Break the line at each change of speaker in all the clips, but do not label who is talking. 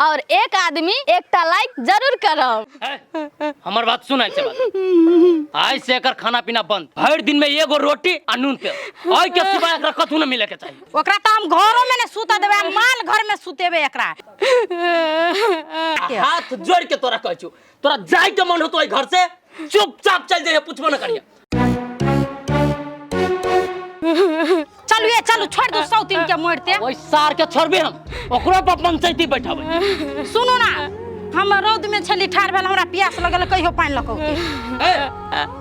और एक आदमी एकटा लाइक जरूर करब।
ए, हमर बात सुन। ऐसे बात आइ से एकर खाना पीना बंद। भरि दिन में एगो रोटी आ नून तेल, ओहि के सिवा एकरा कथू न मिले के चाहिए।
ओकरा तऽ हम घरो में ने सुतऽ देबै आ माल घर में सुतेबै एकरा।
आ हाथ जोड़ के तोरा कहै छु, तोरा जाय के मन होतो घर से चुपचाप चल जाइए, पूछबो न करिए।
चलू ये चलू, छोड़ दू सौतीन के मरते।
ओहि सार के छोड़बे हम, ओकरो पर पंचायती बैठाबै।
सुनू ना, हम रौद में छली ठाढ़ भेल, हमरा प्यास लगल, कहियो पानि लऽ कऽ औतै।
ए,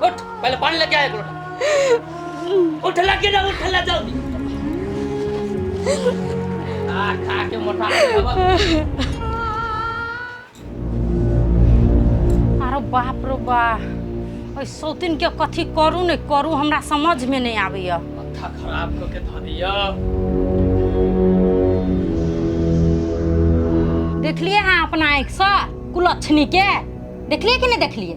उठ, पहले पानी लेके आ एक लोटा। उठ लगे ना, उठ ले जल्दी। आ खा के मोटा गेल।
अरे बाप रो बा, ओहि सौतीन के कथी करू नहि करू हमरा समझ में नहि आबैया।
माथा खराब कऽ के धऽ दिया।
देखलिए अहाँ अपना आँखिसँ कुलक्षणी के? देखलिए कि नहि देखलिए?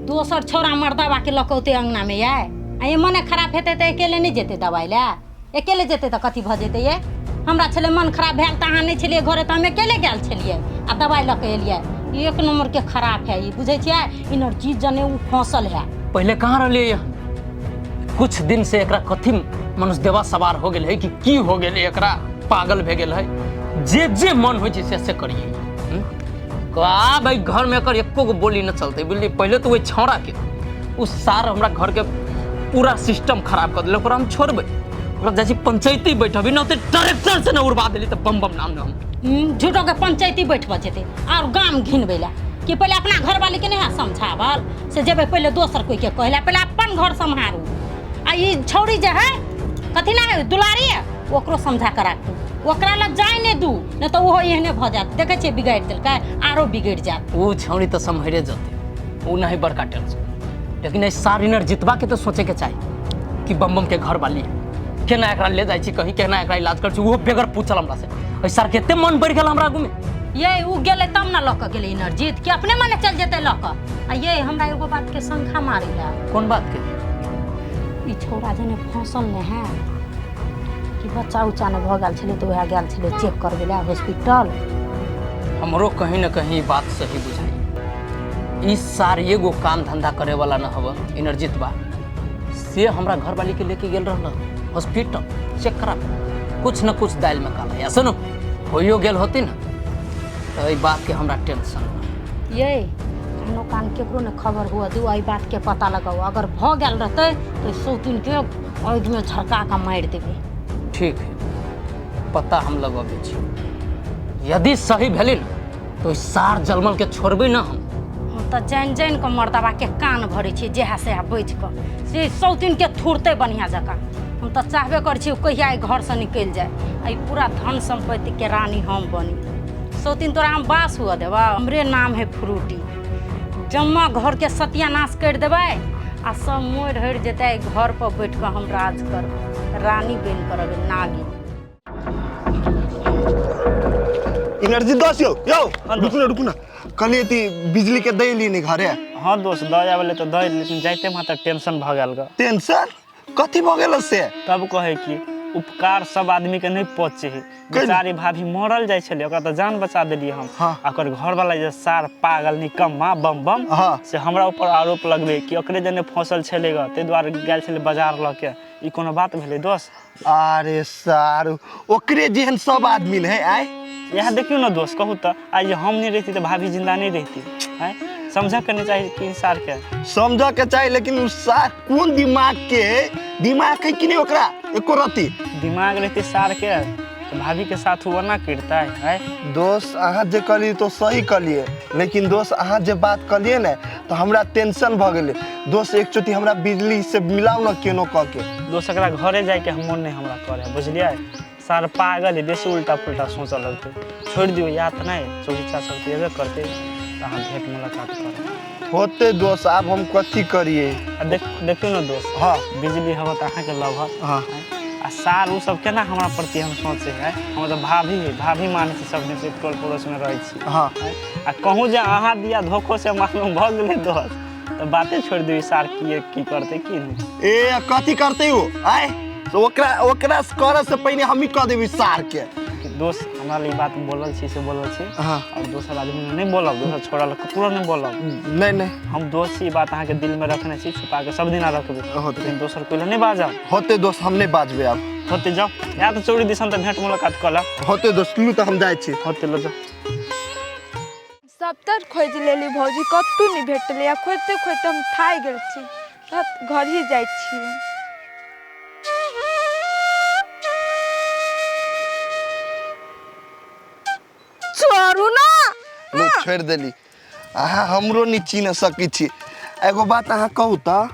दोसर छौड़ा मर्दबा के लऽ कऽ औतै अङ्गना में यै, आ ये मने खराब हेतै तऽ अकेले नहि जेतै दवाइ लए? अकेले जेतै तऽ कथी भऽ जेतै यै? हमरा छलै मन खराब भेल तऽ अहाँ नहि छलियै घरे, तऽ हम अकेले गेल छलियै आ दवाइ लऽ कऽ एलियै। एक नम्बरके खराब है ई, बुझै छियै? इनर्जी जने ओ फँसल है।
पहले कहाँ रहलियै यहाँ? कुछ दिन से एकरा कथी मनुष्य देवा सवार हो गेल है कि की हो गेल है, एकरा पागल भे गेल है। जे जे मन होइ छै से से करिए। का भाई, घर में एकर एको गो बोली न चलते, बुझलियै? पहले तो वही छौड़ा के उ सार हमरा घर के पूरा सिस्टम खराब कर देलक। ओकरा हम छोड़बै? ओकरा जाइ छी पंचायती बैठबी न तऽ ट्रैक्टर से न उड़वा देली तऽ बम बम नाम न हम।
झूठो के पंचायती बैठबऽ जेतै और गाम घिनबै लए कि पहिले अपना घरवाली के नहीं है समझावल से जेबै पहिले दोसर कोई के कहला, पहिले अपन घर सम्हारू। आ ई छौड़ी जे है, कथी ना है, दुलारी है, ओकरो समझा के राखू, ओकरा लग जाय नहि दू, नहि तऽ ओहो एहने भऽ जायत। देखै छियै बिगाड़ि देलकै, आरो बिगड़ि जायत।
उ छौड़ी तऽ सम्हरे जतै, उ नहीं बड़का टेंशन, लेकिन एहि सार इनर जितबा के तऽ सोचे के चाही कि बम बम के घर वाली है, केना एकरा ले जाइ छी कहीं, केना एकरा इलाज कर छी, ओहो बेगर पूछल हमरा से। एहि सार के एते मन बढ़ि गेल हमरा आगू में।
ये उ गेलै तब ने लऽ कऽ गेलै इनरजीत, कि अपने मने चलि जेतै लऽ कऽ? आ ये हमरा एगो बात के शंका मारै है।
कोन बात के?
ई छौड़ा जने फंसल ने है कि बच्चा उच्चा ने भऽ गेल छलै तऽ वएह गेल छलै चेक करबै लए हॉस्पिटल।
हमरो कहीं न कहीं ई बात सही बुझाई। ई सार एगो काम धंधा करे वाला न हव इनरजीत बा, से हमरा घर वाली के लेके गेल रहल हॉस्पिटल चेक करा। कुछ न कुछ दालि में काला या सुनो होइयो गेल होती न तो एहि बात के हमरा टेंशन न।
ये कानो कान केकरो ने खबर हुआ दू, एहि बात के पता लगाओ। अगर भऽ गेल रहतै तऽ सौतीन के आगि में झरका के मारि देबै।
ठीक है, पता हम लगबै छी। यदि सही भेली न तो ई सार जलमल के छोड़बै न हम।
हम तऽ जानि जानि कऽ मर्दबा के कान भरै छी, जेहा सेहा बैठ कऽ से सौतीन के थुरतै बढ़िआँ जकाँ। हम तऽ चाहबे करै छी ओ कहिया एहि घरसँ निकलि जाय आ ई पूरा धन सम्पत्तिके रानी हम बनी। सौतीन तोरा हम बास हुअ देबऽ? हमरे नाम है फ्रूटी। जम्मा घरके सत्यानाश करि देबै आ सब मरि हरि जेतै, एहि घर पर बैठ कऽ हम राज करबै, रानी बनि कऽ रहबै नागिन।
एनर्जी दस यौ यौ, रुकू ना रुकू ना, कहलिए ती बिजली के दै ली नहीं घरे।
हाँ दोस्त, दऽ आबे तऽ दऽ, लेकिन जाइते वहाँ तक टेंशन भऽ गेल ग।
टेंशन कथी भऽ गेल से?
तब कहै कि उपकार सब आदमी के नहीं पहुँचे है। बेचारी भाभी मरल जाइ छलै, ओकरा तऽ जान बचा देलियै हम। आ ओकर घरवाला जे सार पागल निकम्मा बम बम, से हमरा ऊपर आरोप लगबै कि ओकरे जने फंसल छलै ग, ताहि दुआरे गेल छलै बाजार लऽ के। ई कोनो बात भेलै दोस्त?
अरे सार, ओकरे जेहन सब आदमी ने है आय।
इएह देखियौ ने दोस्त, कहू तऽ आइ जे हम नहि रहिती तऽ भाभी जिंदा नहि रहिती। आँय, समझऽ के नहि चाही कि सार के?
समझऽ के चाही, लेकिन उ सार कोन दिमाग के है? दिमाग है कि नहीं ओकरा एको रत्ती?
दिमाग रहते सार के तऽ भाभी के साथ ओ ओना करितै? आँय
दोस्त, अहाँ जे कहलियै तो सही कहलियै, लेकिन दोस्त अहाँ जे बात कहलियै ने तऽ हमरा टेंशन भऽ गेलै। दोस्त, एक चोटी हमरा बिजली से मिलाउ ने केनो कऽ के।
दोस्त, एकरा घरे जाइके हम मोन नहि हमरा करे, बुझलियै? सार पागल है, बेसी उल्टा पुल्टा सोचऽ लगतै। छोड़ि दियौ, याद नहि चौकी चाचर तऽ एबे करतै तऽ अहाँ भेंट मुलाकात करब।
होते दोस्त, आब हम कथी करिए?
आ देख, देखियौ ने दोस्त। बिजली हवा तऽ अहाँके लभत। आ सार ओ सब केना हमरा प्रति हम सोचे है? हमर तऽ भाभी है, भाभी मानै छी सब दिन से, टोल पड़ोस में रहै छी। आ कहूँ जे अहाँ दिया धोखो से मालूम भऽ गेलै दोस्त तऽ बाते छोड़ि दियौ। सार की की करतै की नहि?
ए, कथी करतै ओ आय? तो ओकरा ओकरा से करऽ से पहिने हमही कऽ देबै सार के।
दोस्त हमरा ले ई बात बोलल छी से बोलल छी।
हाँ।
और दोसर आदमी ने नहीं बोलब, दोसर छोड़ा लग ककरो नहीं बोलब।
नहीं नहीं,
हम दोस्त छी, ई बात अहाँके दिल में रखने छी, छुपा के सब दिना रखबे,
होते।
लेकिन दोसर कोई ले नहीं बाजब।
होते दोस्त, हम नहीं बाजबे आब।
होते जाओ, या तो चौरी दिसन तऽ भेंट मुलाकात कऽ लेब।
होते दोस्त, लू तऽ हम जाइ छी।
होते लो जाओ।
सबतर खोजि लेली भौजी, कतहु नहि भेटलै। आ खोजिते खोजिते हम थाकि गेल छी, घर ही जाइ छी।
छोड़ू ना।
लू छोड़ि देली। अहाँ हमरो नहि चिन्ह सकै छी। एगो बात अहाँ कहू तऽ,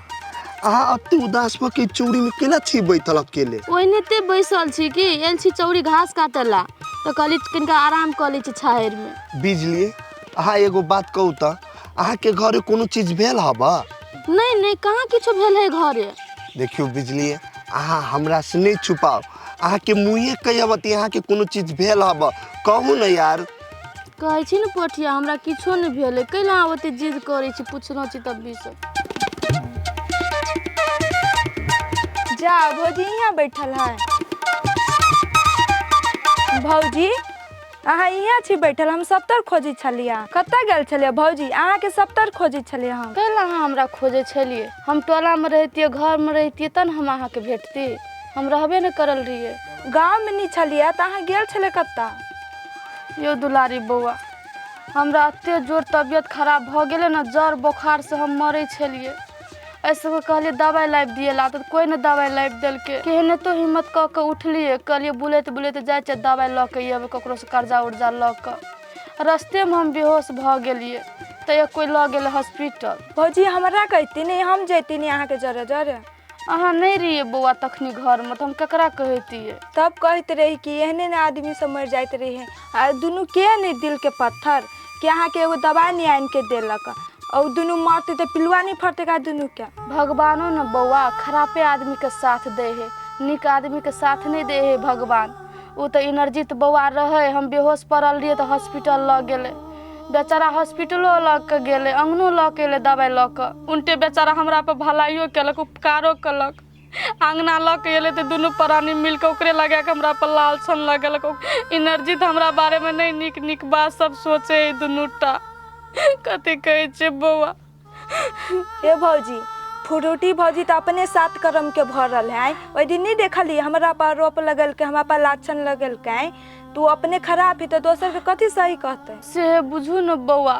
अहाँ एते उदास भऽ के चौरीमे केना छी बैठल अकेले?
ओहिनाते बैसल छी कि एल छी चौरी घास काटला, तऽ कहली कनिका आराम कऽ लै छी छाहरिमे।
बिजली, अहाँ एगो बात कहू तऽ, अहाँके घरे कोनो चीज भेल हबा?
नहीं नहीं, कहाँ किछो भेल है घरे।
देखियौ बिजली, अहाँ हमरा से नहीं छुपाओ, अहाँके मुँहे कहियब अहाँके कोनो चीज भेल हबा, कहू ने यार।
कहै छी ने पोठिया, हमरा किछो नहि भेल है, कैला अहाँ ओते जिद करै छी? पुछलो छी तब भी सब।
जा भौजी यहाँ बैठल है। भौजी अहाँ यहाँ छी बैठल, हम सबतर खोजै छलियै। कतऽ गेल छलियै भौजी? अहाँके सबतर खोजै छलियै हम।
कैला अहाँ हमरा खोजै छलियै? हम टोलामे रहितियै, घरमे रहितियै तब ने हम अहाँके भेटती। हम रहबे नहि करल रहियै।
गाँवमे नहि छलियै तऽ अहाँ गेल छलियै कतऽ?
यौ दुलारी बौआ, हमरा एते जोर तबियत खराब भऽ गेलै ने, जर बोखार से हम मरै छलियै। एहि सबके कहलियै दबाइ लाबि दियै ला, तऽ कोइ नहि दबाइ लाबि देलकै। केहने तो हिम्मत कऽ के उठलियै, कहलियै बुलैत बुलैत जाइ छियै, दबाइ लऽ के अयबै ककरोसँ कर्जा उर्जा लऽ कऽ। रस्तेमे हम बेहोश भऽ गेलियै, तऽ कोइ लऽ गेलै हॉस्पिटल।
भौजी हमरा कहती नहि, हम जैती नहि अहाँके जरे जरे।
अहाँ नहि रहियै बौआ तखनी घरमे, तऽ हम केकरा कहतियै?
तब कहैत रही कि एहने ने आदमी सब मरि जाइत रहे। आ दुनू के नहि दिल के पत्थर कि अहाँके एगो दबाइ नहि आनि के देलक, और दुनू मरते तऽ पिलुआ नहीं फटते का दुनू के?
भगवानो ने बौआ खरापे आदमी के साथ दे है, नीक आदमी के साथ नहीं दे है भगवान। ओ तऽ इनर्जित बौआ रहे, हम बेहोश पड़ल रहियै तऽ हॉस्पिटल लऽ गेलै बेचारा। हॉस्पिटलो लऽ के गेलै, अंगनो लऽ के एलै दबाइ लऽ कऽ। उनटे बेचारा हमरा पर भलाइयो केलक, उपकारो केलक। अंगना लऽ के एलै तऽ दुनू प्राणी मिल कऽ ओकरे लगा कऽ हमरा पर लालछन लगेलक। इनर्जित हमरा बारेमे नहि नीक नीक बात सब सोचे है दुनू टा। कथी कहै छै बौआ?
हे भौजी, फ्रूटी भौजी तऽ अपने सात करम के भरल है। ओहि दिन नहीं देखली हमरा पर आरोप लगलकै, हमरा पर लाछन लगलकै? तू अपने खराब ही तऽ दोसर के कथी सही कहते?
से बुझू ने बौआ,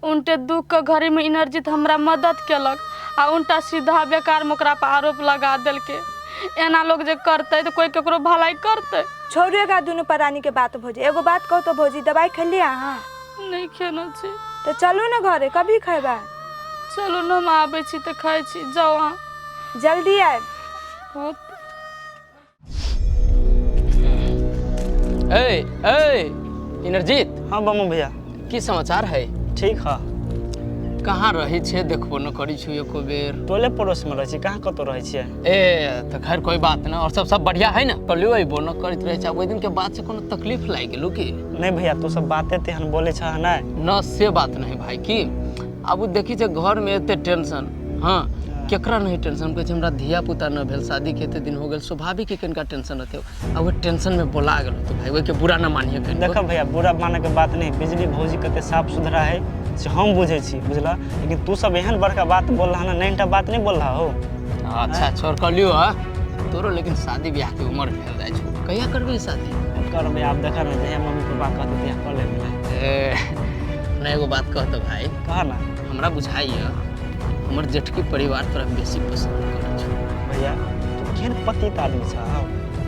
उनटे दुख के घड़ी में इनर्जित हमरा मदद केलक आ उनटा सीधा बेकार में ओकरा पर आरोप लगा देलकै। एना लोग जे करतै तऽ कोई केकरो भलाई करतै?
छोड़ेगा दुनू प्राणी के बात। भौजी एगो बात कहू तो, भौजी दवाई खेलिए अहाँ?
नहीं खेना छी।
तऽ चलू ने घरे, कभी खेबै?
चलू ने, हम आबै छी तऽ खाइ छी। जाउ अहाँ।
जल्दी आयब।
होत।
ए ए इंद्रजीत।
हाँ बमू भैया।
की समाचार है?
ठीक है।
कहाँ रहै छै? देखबो न करै छी एको बेर।
टोले पड़ोस में रहै छी, कहाँ कतौ रहै छियै।
ए तऽ खैर कोई बात न। और सब सब बढ़िया है ने? कहलियो अयबो न करैत रहै छै। ओहि दिन के बाद से कोनो तकलीफ लागि गेलौ की?
नहीं भैया, तू सब बाते तेहन बोले छह नहीं।
न से बात नहीं भाई, की आब उ देखी छै घर में एते टेंशन। हाँ, केकरा नहीं टेंशन? कहै छै हमरा धिया पुता न भेल, शादी के एते दिन हो गेल, स्वाभाविक है कनिका टेंशन रहतै। आ ओहि टेंशन में बोला गेल तो भाई ओहिके बुरा न मानिए कनिको।
देखो भैया, बुरा माने के बात नहीं, बिजली भौजी कते साफ सुथरा है से हम बुझै छी, बुझला? लेकिन तू सब एहन बड़का बात बोल रहा ना, नैनटा बात नहीं बोल रहा हो।
अच्छा छोड़, कहलियो हा तोरो लेकिन शादी ब्याह के उम्र भेल जाइ छौ, कहिया करबी शादी?
करबै आब, देखा ना, जहिया मम्मी पापा कहते तहिया कर लेबै ना।
ए ना एगो बात कहतो भाई।
कह ना।
हमरा बुझाइए हमर जेठकी परिवार तोरा बेसी पसंद करै छौ।
भैया तू केहन पतित आदमी छह,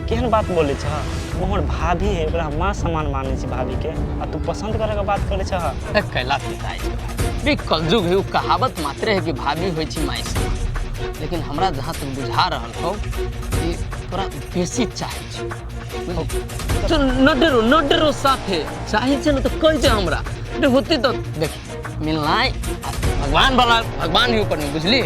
केहन बात बोलै छह? ओ हमर भाभी है, ओकरा हम माँ समान मानै छी भाभी के, आ तू पसंद करे के बात करै छह।
ए कैला पिताइ छै भाई, भी कलयुग है। उ कहावत मात्रे है कि भाभी होइ छै माय समान, लेकिन हमरा जहाँ तक बुझा रहल हो कि तोरा बेसी चाहै छै। तो न डरो, न डरो, साफे चाहै छै ने तऽ कहि दे हमरा। नहीं होती तो देख मिलनाइ आ भगवान वाला, भगवान ही ऊपर में बुझली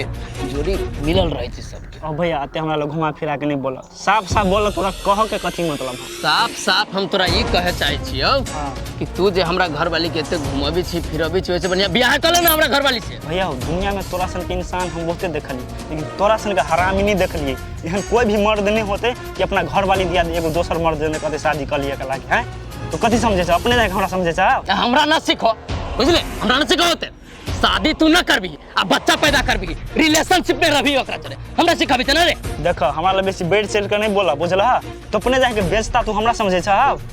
जोड़ी मिलल रहै छै सबके।
अब भैया अते हमरा लग घुमा फिरा के नहीं बोल, साफ साफ बोल, तोरा कह के कथी मतलब है?
साफ साफ हम तोरा ई कहे चाहे छियौ
हाँ।
कि तू जे हमरा घरवाली के एते घुमाबी छी फिरबी छी, ओइसे बढ़िया बियाह कर ले ना हमरा घरवाली से।
भैया हो, दुनिया में तोरा सन के इंसान हम बहुते देखलिए, लेकिन तोरा सन के हरामी नहीं देखलिए। एहन कोई भी मर्द नहीं होते कि अपना घरवाली दिया दे एगो दोसर मर्द ने कहते शादी कर लिया के लागे हैं। तो कथी समझे छ अपने जाके हमरा समझे छ?
हमरा ना सीखो, बुझले, हमरा ना सिखो होते। शादी तू ना करबी आ बच्चा पैदा करबी, रिलेशनशिप में रहबी ओकरा चले, हमरा सिखाबी त ना रे।
देख हमरा लग बेसी बढ़ चढ़ के नहीं बोला, बुझलह? तो अपने जाके बेचता तू हमरा समझे छ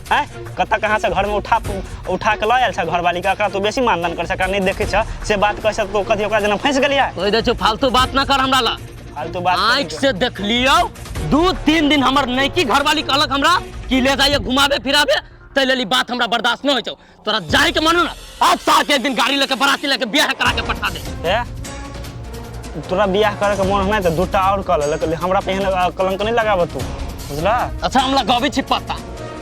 हैं? कतऽ कहाँ से घर में उठा उठा के लऽ आयल छ घरवाली के, एकरा तू बेसी मानदान कर छ, एकरा नहीं देखे छ से बात कह छ, तो कथी ओकरा जेना फंस गेलियै?
कहि दै छौ फालतू बात ना कर हमरा ला।
फालतू बात
आँखि से देख लियौ 2-3 दिन हमर नैकी घरवाली कहलक हमरा कि ले जाइए घुमाबे फिराबे, तै लेल ई बात हमरा बर्दाश्त न होइ छौ। तोरा जाय के मानू ना, आज साल के एक दिन गाड़ी लेके बराती लेके बियाह करा के पठा दे।
हे तोरा बियाह करे के मन है त दूटा और कर ले, लेकिन हमरा पे एहन कलंक नहीं लगाब तू, बुझला?
अच्छा हम लगाबै छी पता,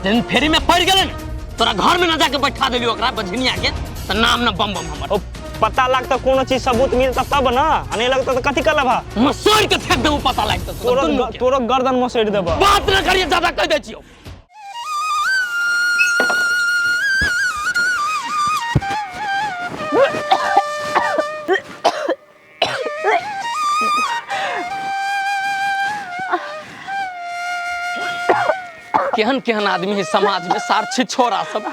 जहन फेरी में पड़ गेलै ने तोरा घर में न जाके बैठा देलियौ ओकरा बझनिया के, त नाम न बम बम हमर।
ओ पता लगता कोनो चीज सबूत मिलता तब ना, आ नहीं लगता त कथी कर लेबा?
मसोड़ के फेंक देबू पता लगता
तोरो तोरो गर्दन मसोड़ देबा।
बात न करिए ज्यादा कह दै छियौ। केहन केहन आदमी है समाज में, सार छिछोरा सब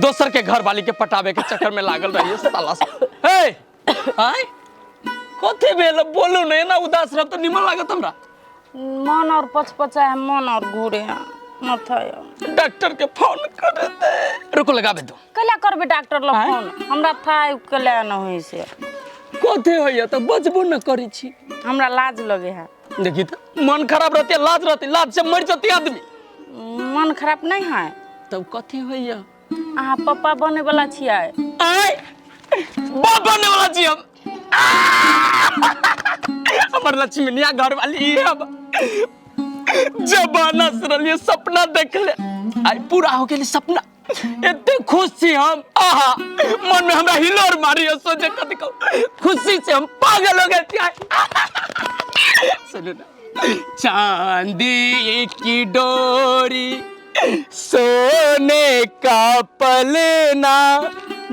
दोसर के घर वाली के पटावे के चक्कर में लागल रहिए साला सब। हे आय कथी भेल बोलू ने, एना उदास रहब त निमन लागत हमरा।
मन और पचपचा है, मन और घूरे है माथा।
डॉक्टर के फोन कर दे, रुको लगाबे दो।
कला करबे डॉक्टर ल फोन? हमरा था कला न होई से।
कथी होइया त बजबो न करै छी,
हमरा लाज लगे है।
देखी त मन खराब रहते, लाज रहते, लाज से मर जती आदमी।
मन खराब नहीं है
तब कथी होइया?
अहाँ पप्पा बने वाला छियै।
आय बाप बने वाला छी हम। हमर लक्ष्मीनिया घरवाली अब जबाना से रहलियै सपना देखले आई पूरा हो गेलै सपना, एते खुश छी हम। आहा मन में हमरा हिलोर मारी सोचे कथी कहू, खुशी से हम पागल हो गेल छी। सुनू ना, चांदी की डोरी सोने का पलना,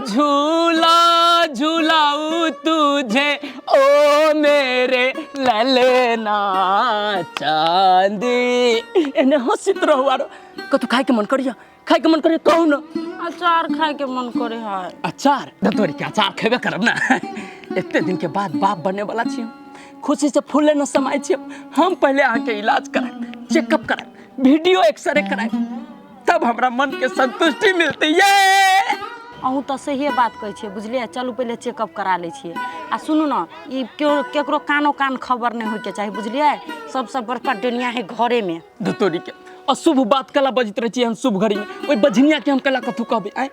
झूला झूलाऊ तुझे ओ मेरे ललना चांदी। एने हंसित रहू आरो कतौ खाय के मन करिया, खाय के मन करिया कहू ना।
अचार खाय के मन करे है।
अचार? धतोरी के अचार खेबे करब ना, एते दिन के बाद बाप बने वाला छी, खुशी से फूले न समाय छी हम। पहले अहाँके इलाज करायब, चेकअप करायब, वीडियो एक्सरे करायब, तब हमरा मन के संतुष्टि मिलते। ये
अहूँ तऽ सहिए बात कहै छियै, बुझलियै? चलू पहिले चेकअप करा लै छियै। आ सुनू ने, ई केओ केकरो कानो कान खबर नहि होइके चाही, बुझलियै? सबसँ बड़का दुनिया है घरेमे।
धतोरी के अशुभ बात कला बजैत रहै छी हम शुभ घड़ी में, ओहि बझनिया के हम कला कथू कहबै? आँय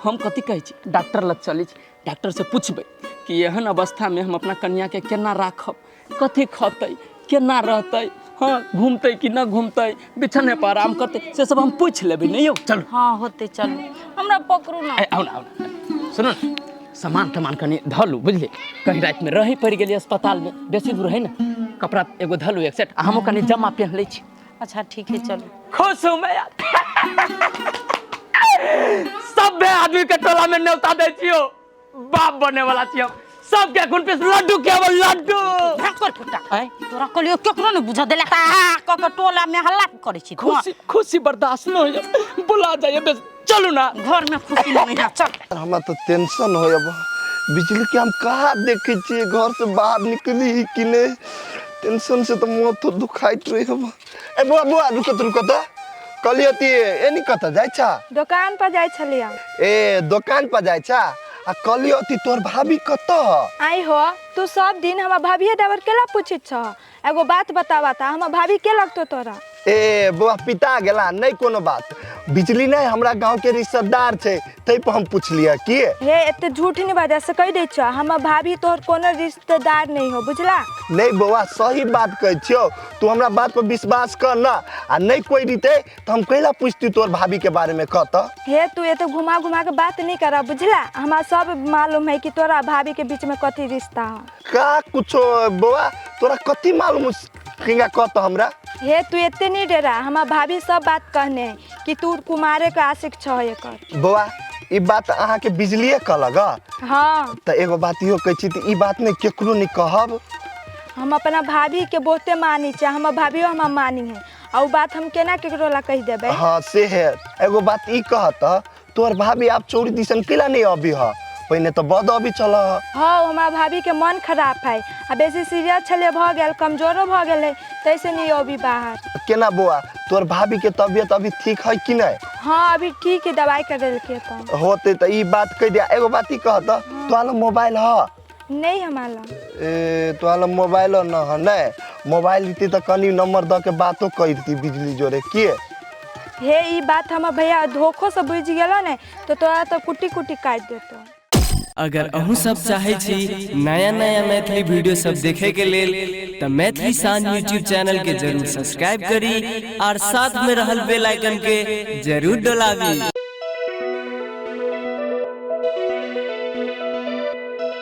हम कथी कहै छी, डॉक्टर लग चलै छी, डॉक्टर से पूछबै कि एहन अवस्था में हम अपना कन्या के केना राखब, कथी खतै, केना रहतै, हाँ घूमतै कि न घूमतै, बिछने पर आराम करतै, से सब हम पूछि लेबै। नहीं यौ चलू।
हाँ होतै, चलू हमरा पकड़ू ना।
आओ ना, आओ ना, सुनू ना, सामान तमान कनि धलू, बुझलियै? कहीं रातिमे रहै पड़ि गेलियै अस्पतालमे, बेसी दूर है ना, कपड़ा एगो धलू एक सेट, आ हमहूँ कनि जमा पेन्ह लै छी।
अच्छा ठीक है चलू।
खुश हूँ मैं यार। सभे आदमी के टोला में न्योता दै छियौ, बाप बने वाला छियौ, सबके अखन पीस लड्डू के लड्डू।
कर फुटा तोरा कहलियो केकरो नहीं बुझ देला, क के टोला में हल्ला करै छी।
खुशी खुशी बर्दाश्त न होइया, बुला जाइए बस, चलू ना
घर में खुशी नहीं है। चल
हमरा तो टेंशन होइया, बिजली के हम कहाँ देखे छियै, घर से बाहर निकली कि नहीं, टेंशन से तो मुँह तो दुखाइत रही। ए बुआ बुआ रुकत रुकत, कहलियै ती एनी कतऽ जाइ छा?
दोकान पर जाइ छलियै।
ए दोकान पर जाइ छा? आ कहलियै ती तोर भाभी कतऽ?
आई हो तू सब दिन हमरा भाभीए देवर केला पूछैत छह, एगो बात बतावा ता, हमर भाभी के लगतो तोरा?
ए बौआ पिता गेला, नहीं कोनो बात, बिजली नहीं हमरा गांव के रिश्तेदार छै तै पर हम पुछलियै की।
हे एते झूठ नहीं बाजा से कहि दै छौ, हमर भाभी तोहर कोनो रिश्तेदार नहीं हो, बुझला?
नहीं बौआ सही बात कहै छियौ, तू हमरा बात पर विश्वास कर ना, आ नहीं कोई रीते तो हम कैला पूछती तोर भाभी के बारे में कह त।
हे तू एते घुमा घुमा के बात नहीं कर, बुझला? हमरा सब मालूम है कि तोरा भाभी के बीच में कथी रिश्ता है।
का कुछो बौआ तोरा कथी मालूम? किंगा कह तऽ हमरा।
हे तू एते नहीं डरा, हमार भाभी सब बात कहने है कि तू कुमारे के आशिक छह एकर।
बौआ ई बात अहाँके बिजलिए कहलक?
हाँ।
तऽ एगो बात इहो कहै छी तऽ ई बात नहि केकरो नहि कहब।
हम अपना भाभी के बहुते मानी छी, हमर भाभियो हमरा मानी है, आ उ बात हम केना केकरो ला कहि देबै।
हाँ से है। एगो बात ई कहत तोहर भाभी आब चोरी दिसन केला नहीं अबी ह? पहिने तऽ बद अबी चल।
हाँ हमार भाभी के मन खराब है आ बेसी सीरियस छले भऽ गेल, कमजोरो भऽ गेलै, तैसे नहीं अबी बाहर।
केना बौआ तोहर भाभी के तबियत अभी ठीक है कि नहीं?
हाँ अभी ठीक है, दवाई करेलकै तऽ।
होते तऽ ई बात कहि दे। एगो बात ई कहत तोरा लग मोबाइल ह?
नहीं हमारा।
ए तोरा लग मोबाइल न ह? नहीं मोबाइल देती तऽ कनी नंबर दऽ के बातो कहि देती बिजली जोरे के।
हे ई बात हमर भैया धोखो से बुझि गेलो ने तो तोरा तऽ कुटी कुटी काटि देतौ।
अगर अहूँ सब चाहे छी नया नया मैथिली वीडियो सब देखे के लेल त मैथिली शान यूट्यूब चैनल के जरूर सब्सक्राइब करी और साथ में रहल बेल आइकन के जरूर डोलाबी।